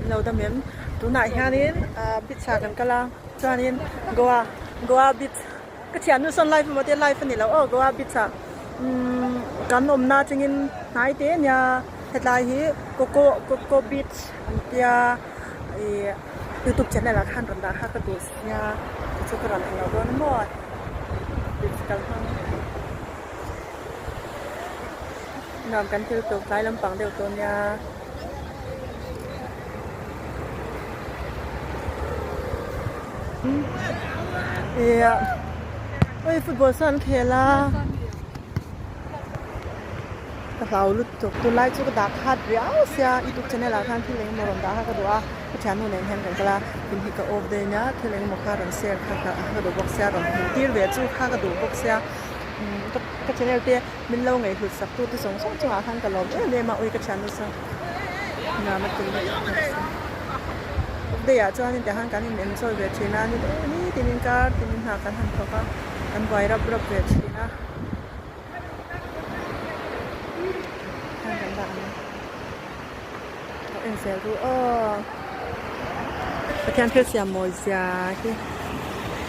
In lo dam em? Tunah hianin beach ah kan kal a, chuanin Goa, Goa beach ka thiannu sawn live emaw te live a ni lo aw Goa beach ah umm kan awmna atangin hnai te ania hetlai hi Coco Coco beach an tia ih youtube channel ah khan rawn dah kha ka duh sia chu ka rawn en lo dawn maw beach kal hmang. Nuam kan thil tuk tlai lampang deuh tawh nia. Ih oi football saw an khel a ka hlau lutuk tunlai chu ka dah khat riau sia youtube channel ah khan thil engemaw rawn dah kha ka duh a ka thiannu nen hian kan kal a tin hi ka off daih nia thil engemaw kha rawn share kha ka duh bawk sia rawn hmuh tir ve chu kha ka duh bawk sia. Ka channel te min lo ngaihhlut sak tu te zawng zawng chungah khan ka lawm em em a, ui ka thian nasa nuam a ti day ah chuan in tiang khan kan in enjoy ve thin a ni tin in kar tin in hna kan han thawk a kan buai rap rap ve thin a khan kan dah ang ka en zel ru aw Pathian thil siam mawi zia hi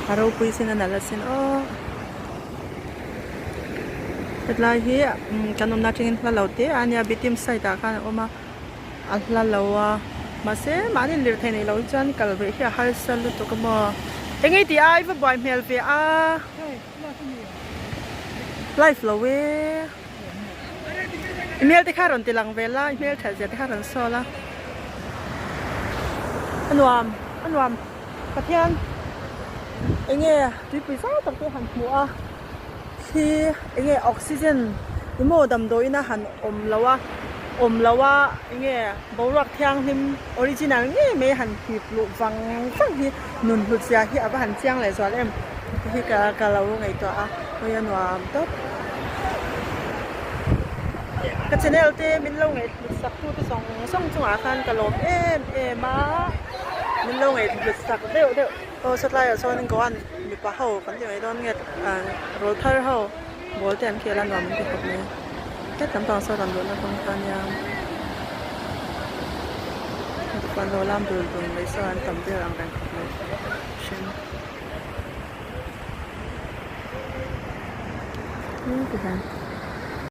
a ropui sin a nalh asin aw. Hetlai hi kan awmna atangin hla lo te a nia bitim side ah khan a awm a a hla lo a mahse mahni lirthei neih loh hi chuan kal rih hi a harsa lutuk a maw eng nge tih a i va buai hmel ve a live lo e i hmel te kha rawn ti lang ve la i hmel that zia te kha rawn sawl a a nuam a nuam. Pathian eng nge tuipui zau tak te han hmuh a thli eng nge oxygen emaw damdawiin a han awm lo a awm lo a eng nge boruak thianghlim original ngei mai han hip luh vang vang hi nun hlut zia hi a va han chiang leh zual em tih hi ka ka lo ngaihtuah a hawi a nuam tawp. Ka channel te min lo ngaihhlut sak tu te zawng zawng chungah khan ka lawm em em a. Min lo ngaihhlut sak deuh deuh aw satlai ah chuan Goan mipa ho kan ti mai dawn nge ah rawl thar ho ball te an khel a nuam an ti khawp mai het lampang sawn rawn luhna kawng kha ania chuan lo lam dul dun mai sawn an tam vel ang reng khawp mai hring ti hian.